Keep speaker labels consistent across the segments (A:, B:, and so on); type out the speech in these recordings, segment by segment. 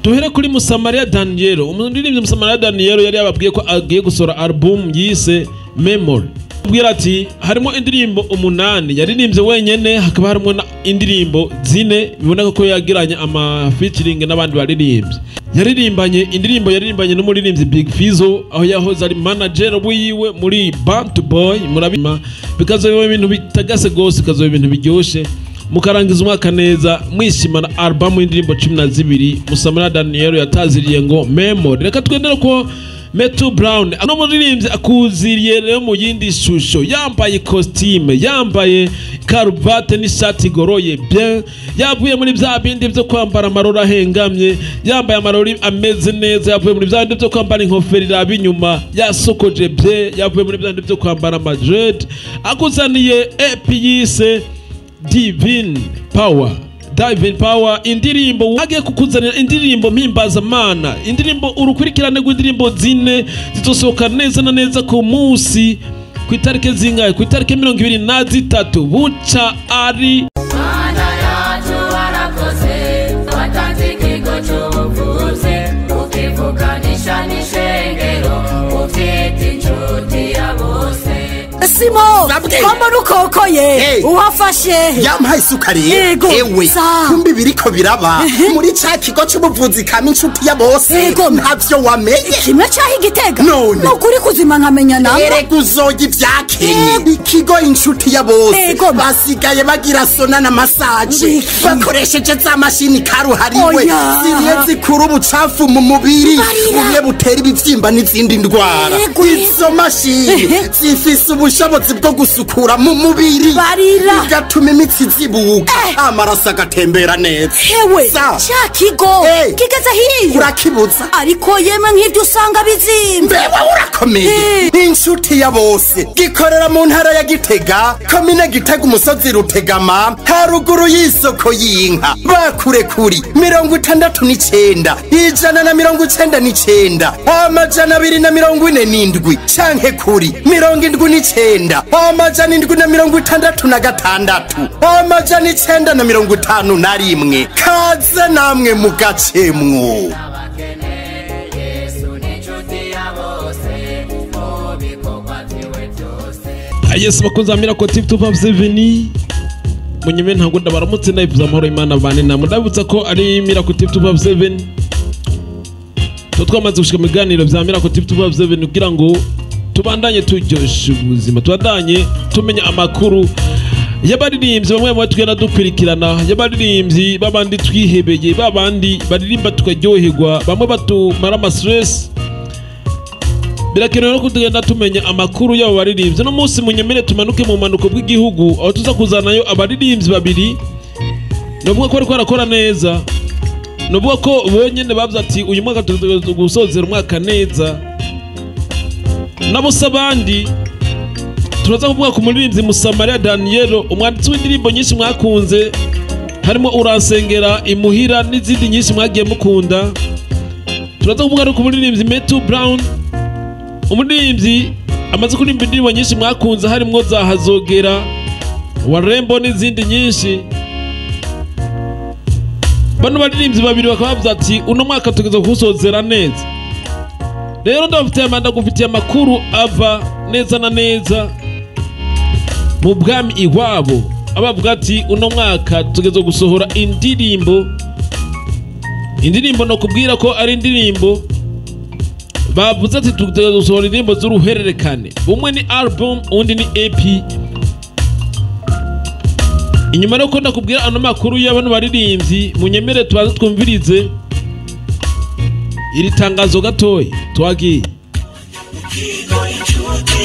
A: Duhere kuri Musamariya Daniel. Umuririmbyi Musamariya Daniel yari yababwiye ko agiye gusohora album yise Memory. Abwira ati harimo indirimbo 8 yaririmbye wenyene, hakaba harimo na indirimbo 4 biboneka ko yagiranye ama featuring n'abandi baririmbyi. Yaririmbanye indirimbo yaririmbanye n'umuririmbyi Big Fizzo, aho yahoze ari manager wiwe muri Bantu Boy. Murabima bikazoba ibintu bitagase gose, bikazoba ibintu biryoshe, mukarangiza umwaka neza mwishimana album y'indirimbo 12 Musamariya Daniel yataziriye ngo Memory. Reka twendere ko Metu Brown ano muririmbyi akuziriye rero mu yindi shusho, yambaye costume, yambaye karuvate n'ishati igoroye bien, yavuye muri bya bindi byo kwambara amarori ahengamye, yambaye amarori ameze neza, yavuye muri bya bindi byo kwambara inkofero iraba inyuma, yasokoje bien, yavuye muri bya bindi byo kwambara amadread. Akuzaniye EP yise Divine Power. Divine Power, indirimbo agiye kukuzanira, indirimbo mpimbazamana, indirimbo urukurikirane rw'indirimbo 4 zizosohoka neza na neza ku munsi, ku itariki zingahe? Ku itariki 23 buca ari
B: Mana yacu warakoze, watanze ikigo c'ubuvuzi, ukivuganisha n'ishengero, uvyita inshuti ya bose.
C: Simo,
D: Zabwe.
C: ko mbona ukokoye,
D: Hey.
C: uhafashe.
D: Yampaye isukari.
C: Yego,
D: Ewe,
C: sa.
D: kumbi biriko biraba muri ca kigo c'ubuvuzi kama inshuti ya bose.
C: Yego.
D: Ntavyo wamenye?
C: Kimwe caho igitega.
D: None.
C: Nukuri kuzima nkamenya namba.
D: Erega uzoya ivyakenye.
C: Yego.
D: Ikigo inshuti ya bose
C: Yego.
D: basigaye bagira sauna na massage
C: Wiki.
D: bakoresheje za mashini karuhariwe
C: Oya.
D: zimwe zikura ubucafu mu mubiri,
C: Barira.
D: bumwe butera ibivyimba n'izindi ndwara.
C: Yego.
D: Izo mashini
C: Ehe.
D: zifise ubushobozi bwo gusukura mu mubiri,
C: Barira.
D: bigatuma imitsi zibuka,
C: Eh.
D: amaraso agatembera neza.
C: Hewe,
D: Sa.
C: ca kigo
D: Hey.
C: kigeze hiyo.
D: Urakibuza.
C: Ariko yemwe nk'ivyo usanga bizimvye.
D: Mbewe urakomeye. Inshuti ya bose gikorera mu ntara ya Gitega, komine Gitega, umusozi Rutegama, haruguru y'isoko y'inka. Bakure kuri 69 199 247 canke kuri 79 766 951. Kaze namwe mugacemwo.
B: Abakene, Yesu ni inshuti ya bose, mu bikorwa vyiwe vyose.
A: Yesu bakunze ba Miracle TV 257, munyeme ntabwo ndabaramutse, ndabivuze amahoro y'Imana bane namwe. Ndabibutsa ko ari Miracle TV 257, tuba twamaze gushika mu biganiro vya Miracle TV 257 kugira ngo tubandanye turyoshe ubuzima, tubandanye tumenya amakuru y'abaririmbyi bamwe bamwe tugenda dukurikirana, y'abaririmbyi babandi twihebeye, babandi baririmba tukaryoherwa, bamwe batumara ama stress. Birakenewe no kugenda tumenya amakuru y'abo baririmbyi. Uno munsi munyemere tumanuke mu manuko bw'igihugu, aho tuza kuzanayo abaririmbyi babiri novuga ko bariko barakora neza, novuga ko bonyene bavuze ati uyu mwaka tutegerezwa gusozera umwaka neza. Nabo se abandi, turaza kuvuga ku muririmbyi Musamariya Daniel, umwanditsi w'indirimbo nyinshi mwakunze, harimo Uransengera, Imuhira n'izindi nyinshi mwagiye mukunda. Turaza kuvuga no ku muririmbyi Metu Brown, umuririmbyi amaze kuririmba indirimbo nyinshi mwakunze, harimo za Hazogera, Warembo n'izindi nyinshi. Bano baririmbyi babiri bakaba bavuze ati uno mwaka tugeze kuwusozera neza. Rero ndabafitiye ndagufitiye amakuru ava neza na neza mu bwami iwabo, abavuga ati uno mwaka tugeze gusohora indirimbo. Indirimbo no kubwira ko ari indirimbo bavuze ati tugeze gusohora indirimbo z'uruhererekane, umwe ni album, undi ni EP. Inyuma yo ndakubwira ano makuru y'abano baririmbyi, munyemere tubaze twumvirize iri tangazo gatoya. Twagiye.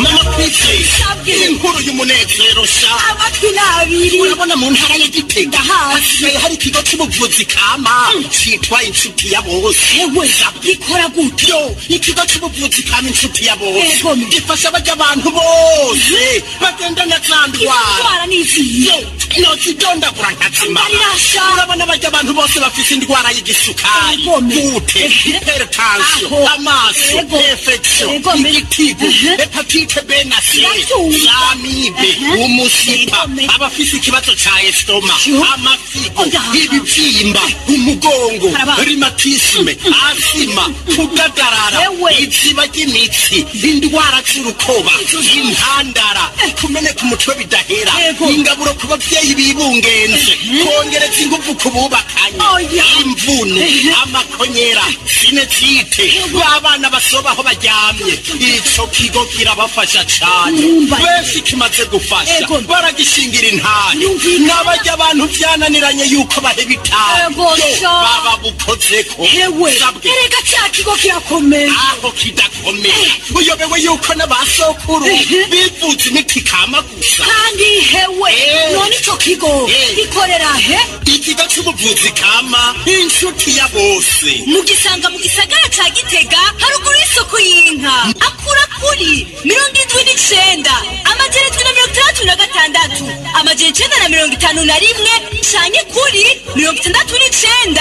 D: Mama Pisi, inkuru y'umunezero sha.
C: Amatwi n'abiri.
D: Urabona mu ntara ya Gitega
C: Ndahazi.
D: hasigaye hari ikigo c'ubuvuzi kama citwa Inshuti ya Bose.
C: Ewe, gikora gute?
D: Yo, ikigo c'ubuvuzi kama Inshuti ya Bose
C: Yego.
D: gifasha barya abantu bose bagendana za ndwara.
C: Indwara n'izihe?
D: Yo, nozidondagura nkazima.
C: Mbarirasha.
D: Urabona barya abantu bose bafise indwara y'igisukari,
C: Yego.
D: goutte, hypertension,
C: Aho.
D: amaso,
C: Yego.
D: infection,
C: Yego.
D: igitigu,
C: Mhm.
D: hépatite B na Amasere,
C: Ndabyumva.
D: amibe, umusipa, abafise ikibazo ca estomac, amafigo,
C: Oya.
D: ibivyimba, umugongo,
C: Karaba.
D: rhumatisme, asima, kudadarara,
C: Ewe.
D: iziba ry'imitsi, indwara z'urukoba, intandara, kumeneka umutwe bidahera,
C: Yego.
D: ingaburo ku bavyeyi bibungenze, kongereza inguvu ku bubakanye,
C: Oya.
D: imvune, amakonyera, sinezite, b'abana basoba aho baryamye. Ico kigo kirabafasha cane.
C: Urumva.
D: Benshi kimaze gufasha,
C: Ego.
D: baragishingira intare.
C: Yumvikana.
D: N'abarya abantu vyananiranye yuko baheba itabi,
C: Ego,
D: yo
C: sha.
D: baba bukozeko.
C: Hewe,
D: Sabwe.
C: erega cya kigo kirakomeye.
D: Aho kidakomeye, uyobewe yuko n'abasokuru bivuza imiti kama gusa?
C: Kandi hewe, none ico kigo gikorera he?
D: Ikigo c'ubuvuzi kama Inshuti ya Bose
C: Mugisanga mu gisagara ca Gitega, haruguru y'isoko y'inka. Akura kuri 79 766 951, canke kuri 69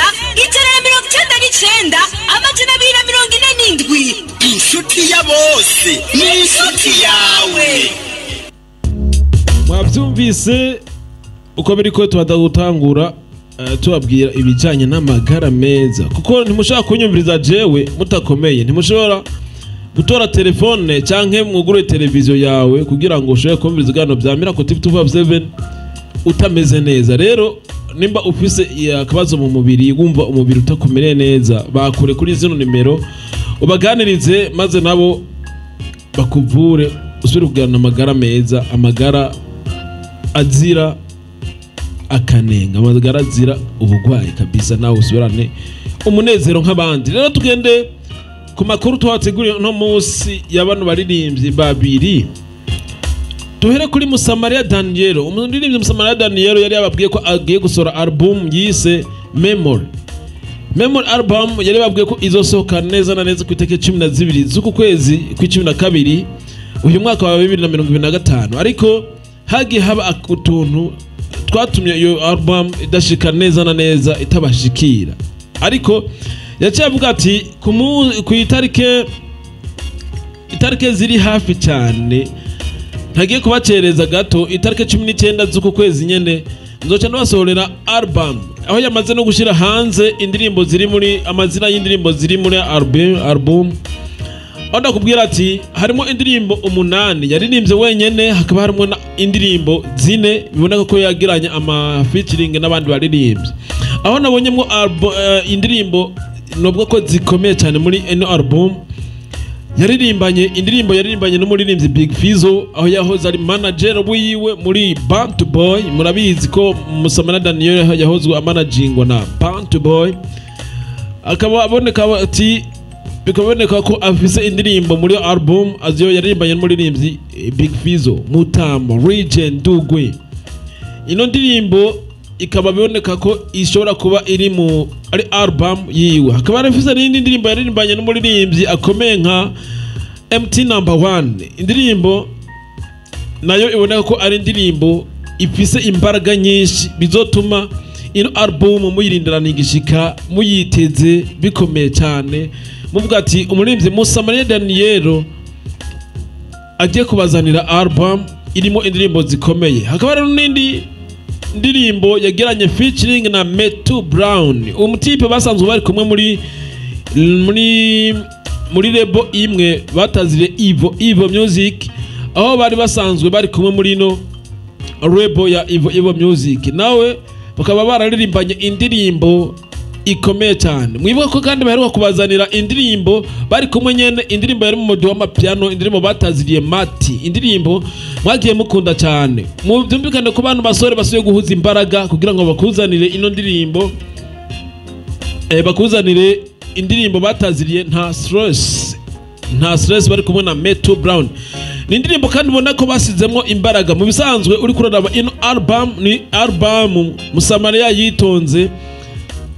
C: 199 247.
D: Inshuti ya Bose ni inshuti yawe.
A: Mwabyumvise uko biri ko tuba gutangura tubabwira ibijyanye n'amagara meza, kuko ntimushobora kunyumviriza jewe mutakomeye. Ntimushobora gutora telefone cyangwa mwugure televiziyo yawe kugira ngo ushobore kumviriza ibiganiro bya Miracle TV 257 utameze neza. Rero nimba ufise akabazo mu mubiri, wumva umubiri utakumereye neza, bakure kuri zino nimero ubaganirize, maze nabo bakuvure, usubire kugirana amagara meza, amagara azira akanenga, amagara azira ubugwayi kabisa, nawe usubirane umunezero nk'abandi. Rero tugende ku makuru twateguriye uno munsi ya bano baririmbyi babiri. Duhere kuri Musamariya Daniel. Umuririmbyi Musamariya Daniel yari yababwiye ko agiye gusohora album yise Memory. Memory album yari babwiye ko izosohoka neza na neza ku itariki 12 z'uku kwezi kw'icumi na kabiri, uyu mwaka wa 2025, ariko hagiye haba utuntu twatumye iyo album idashika neza na neza, itabashikira. Ariko yaciye avuga ati ku itarike ziri hafi cyane, ntagiye kubacereza gato, itariki 19 z'uku kwezi nyene nzoca ndabasohorera album, aho yamaze no gushyira hanze indirimbo ziri muri, amazina y'indirimbo ziri muri album, aho ndakubwira ati harimo indirimbo umunani yaririmbye wenyene, hakaba harimo na indirimbo zine biboneka ko yagiranye ama featuring n'abandi baririmbyi. Aho nabonyemo indirimbo nubwo ko zikomeye cyane muri ino album, yaririmbanye indirimbo yaririmbanye n'umuririmbyi Big Fizzo, aho yahoze ari manager wiwe muri Bantu Boy. Murabizi ko Musamana Daniel yahozwe amanagingwa na Bantu Boy, akaba aboneka ati bikaboneka ko afise indirimbo muri album aziyo yaririmbanye n'umuririmbyi Big Fizzo, Mutamo Regent Dugwe. Ino ndirimbo ikaba biboneka ko ishobora kuba iri mu ari album yiwe. Hakaba harafise n'indi ndirimbo yaririmbanye n'umuririmbyi akomeye nka MT Number One, indirimbo nayo iboneka ko ari indirimbo ifise imbaraga nyinshi, bizotuma ino album muyirindirana igishika, muyiteze bikomeye cyane, muvuga ati umuririmbyi Musa Maria Daniel agiye kubazanira album irimo indirimbo zikomeye. Hakaba hari n'indi ndirimbo yagiranye featuring na Metu Brown, umutipe basanzwe bari kumwe muri label imwe batazire Ivo Ivo Music, aho bari basanzwe bari kumwe muri ino label ya Ivo Ivo Music, nawe bakaba bararirimbanye indirimbo ikomeye cyane. Mwibuka ko kandi baheruka kubazanira indirimbo bari kumwe nyene, indirimbo yari mu mudi w'amapiano, indirimbo bataziriye Mati, indirimbo mwagiye mukunda cyane. Mu byumvikane ko bantu basore basuye guhuza imbaraga kugira ngo bakuzanire ino ndirimbo, bakuzanire indirimbo bataziriye Nta Stress, Nta Stress, bari kumwe na Metu Brown. Ni indirimbo kandi ubona ko basizemo imbaraga. Mu bisanzwe uri kuraraba ino album, ni album Musamariya yitonze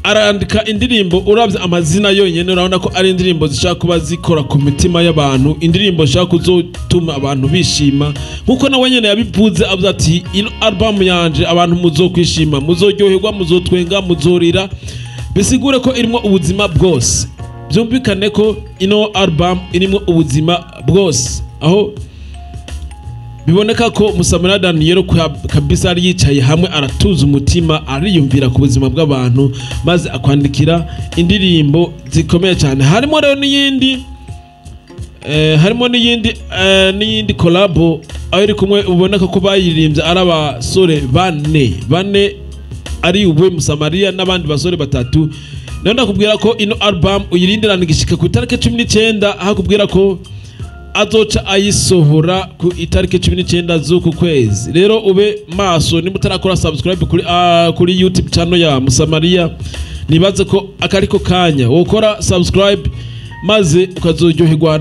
A: arandika indirimbo. Urabye amazina yonyine urabona ko ari indirimbo zishaka kuba zikora ku mitima y'abantu, indirimbo zishaka kuzotuma abantu bishima, nkuko nawe nyene yabivuze, avuze ati ino album yanje abantu muzokwishima, muzoryoherwa, muzotwenga, muzorira, bisigure ko irimo ubuzima bwose. Byumvikane ko ino album irimo ubuzima bwose, aho Biboneka ko Musamariya Daniel kabisa yari yicaye hamwe, aratuza umutima, ariyumvira ku buzima bw'abantu, maze akwandikira indirimbo zikomeye cyane. Harimo rero n'iyindi harimo n'iyindi collabo aho iri kumwe, uboneka ko bayiririmbye ari abasore bane, ari uwe Musamariya n'abandi basore batatu. Nayo ndakubwira ko ino album uyirindirana igishika ku itariki 19, aho akubwira ko azoca ayisohora ku itariki 19 z'uku kwezi. Rero ube maso, niba utarakora subscribe kuri YouTube channel ya Musamariya, nibaze ko akariko kanya wokora subscribe, maze ukazoryoherwa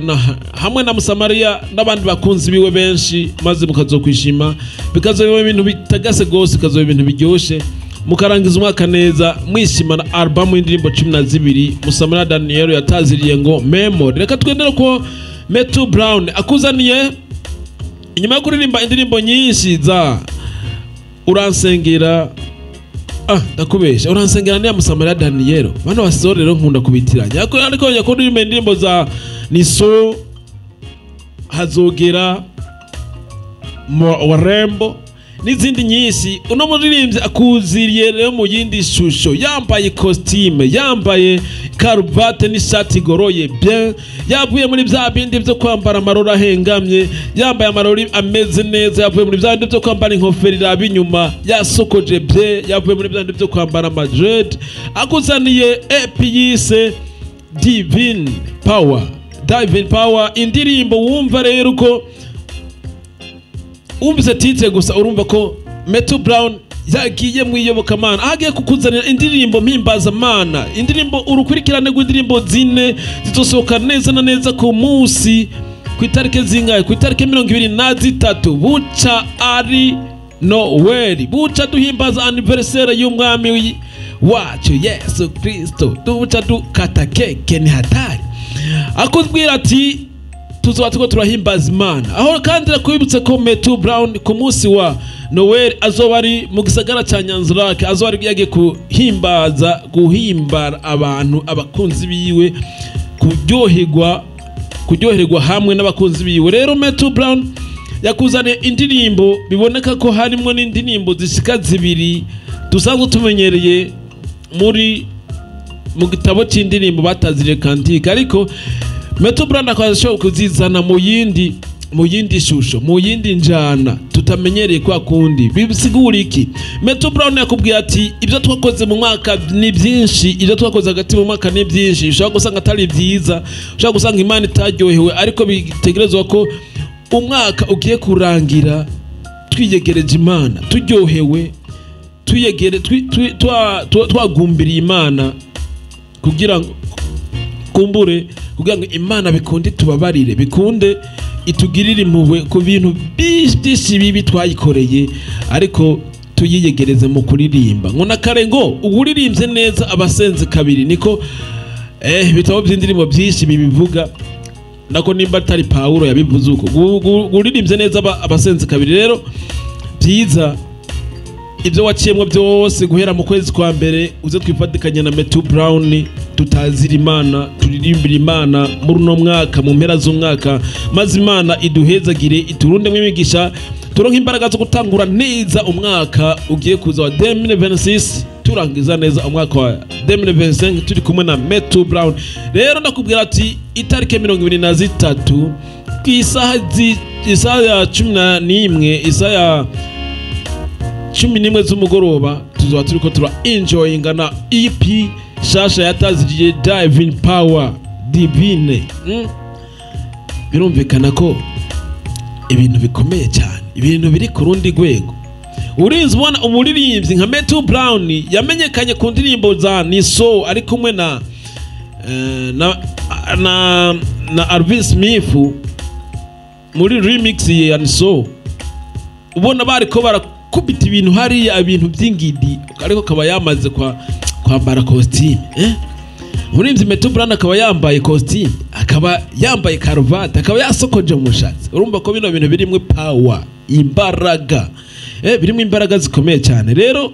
A: hamwe na Musamariya n'abandi bakunzi biwe benshi, maze mukazokwishima, bikazoba ibintu bitagase gose, bikazoba ibintu biryoshe, mukarangiza umwaka neza mwishima na album y'indirimbo 12 Musamariya Daniel yataziriye ngo Memory. Reka twendere ko Metu Brown akuzaniye, inyuma yo kuririmba indirimbo nyinshi za Uransengera, ndakubesha, Uransengera ni ya Musamariya Daniel. Bano basore rero nkunda kubitiranya, ariko yakuririmba indirimbo za Niso, Hazogera, Warembo n'izindi nyinshi. Uno muririmbyi akuziriye rero mu yindi shusho, yambaye costume, yambaye karuvate n'ishati igoroye bien, yavuye muri bya bindi byo kwambara amarori ahengamye, yambaye amarori ameze neza, yavuye muri bya bindi byo kwambara inkofero iraba inyuma, yasokoje bien, yavuye muri bya bindi byo kwambara amadread. Akuzaniye EP yise Divine Power. Divine Power, indirimbo wumva rero ko wumvise titre gusa urumva ko Metu Brown yagiye mu iyobokamana, aho agiye kukuzanira indirimbo mpimbazamana, indirimbo urukurikirane rw'indirimbo zine zizosohoka neza na neza ku munsi, ku itariki zingahe? Ku itariki 23, buca ari Noel, buca duhimbaza anniversaire y'umwami wacu Yesu Kristo, duca dukata keke, ni hatari. Akubwira ati tuzoba turiko turahimbaza Imana. Aho kandi nakwibutse ko Metu Brown ku munsi wa Noel azoba ari mu gisagara ca Nyanzarake, azoba ari yagiye kuhimbaza, guhimbara abantu, abakunzi biwe, kuryoherwa hamwe n'abakunzi biwe. Rero Metu Brown yakuzaniye indirimbo, biboneka ko harimo n'indirimbo zishika zibiri dusanzwe tumenyereye mu gitabo c'indirimbo bataziriye kantike, ariko Metu Brown akaba ashobora kuzizana mu yindi shusho, mu yindi njana tutamenyereye kwa kundi. Bisigura iki? Metu Brown yakubwiye ati ibyo twakoze mu mwaka ni byinshi, ibyo twakoze hagati mu mwaka ni byinshi, ushobora gusanga atari byiza, ushobora gusanga Imana itaryohewe, ariko bitegerezwa ko umwaka ugiye kurangira twiyegereje Imana, turyohewe, twiyegere, twagumbiriye Imana, kugira ngo kumbure, kugira ngo Imana bikunde tubabarire, bikunde itugirire impuhwe ku bintu byinshi bibi twayikoreye, ariko tuyiyegereze mu kuririmba. Ngo na kare ngo uwuririmbye neza abasenze kabiri, niko ibitabo by'indirimbo byinshi bibivuga, nako nimba atari Pawulo yabivuze uko, uririmbye neza abasenze kabiri. Rero byiza ibyo waciyemwo byose guhera mu kwezi kwa mbere, uze twifatikanye na Metu Brown, tutazira Imana, turirimbira Imana muri uno mwaka, mu mpera z'umwaka, maze Imana iduhezagire, iturundemo imigisha, turonke imbaraga zo gutangura neza umwaka ugiye kuza wa 2026, turangiza neza umwaka wa 2025 turi kumwe na Metu Brown. Rero ndakubwira ati itariki 23 ku isaha ya 11, isaha ya 11 z'umugoroba, tuzoba turiko tura enjoyinga na EP shasha yataziriye Divine Power Divine. Birumvikana ko ibintu bikomeye cyane, ibintu biri ku rundi rwego. Urinze ubona umuririmbyi nka Metu Brown yamenyekanye ku ndirimbo za Niso, ari kumwe na Alvin Smith muri remix ya Niso, ubona bariko barakubita ibintu hariya, ibintu by'ingidi, ariko akaba yamaze kwambara costume. Umuririmbyi Metu Brown akaba yambaye costume, akaba yambaye karuvati, akaba yasokoje mu mushatsi. Urumva ko bino bintu birimwo power, imbaraga, birimo imbaraga zikomeye cyane. Rero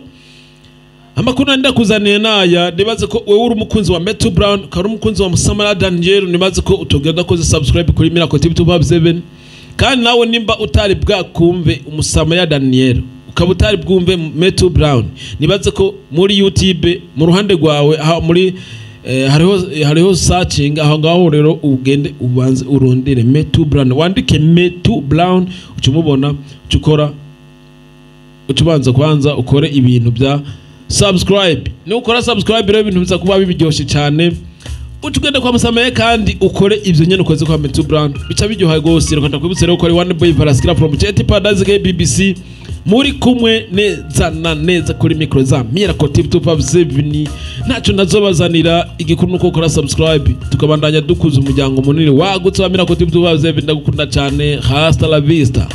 A: amakuru ndakuzaniye naya, nibaze ko wewe uri umukunzi wa Metu Brown, ukaba uri umukunzi wa Musamariya Daniel, nibaze ko utogenda udakoze subscribe kuri Miracle TV 257. Kandi nawe nimba utari bwakumve Umusamariya Daniel, ukaba utari bwumve Metu Brown, nibaze ko muri YouTube mu ruhande rwawe aho muri hariho searching aho ngaho. Rero ugende ubanze urondere Metu Brown, wandike Metu Brown, uca umubona, uca ukora, uca ubanza kwanza ukore ibintu bya subscribe. Nukora subscribe rero ibintu biza kuba bibiryoshye cyane. Uca ugenda kwa Musamariya kandi ukore ibyo nyene ukoze kwa Metu Brown, bica biryoha rwose. Reka ndakwibutse rero ko ari One Boy Paraskira from Chet Paradise KBBC, muri kumwe neza na neza kuri micro za Miracle TV 257. Ntacyo ntazobazanira, igikuru nuko ukora subscribe, tukabandanya dukuza umuryango munini wagutse wa Miracle TV 257. Ndagukunda cyane, hasta la vista.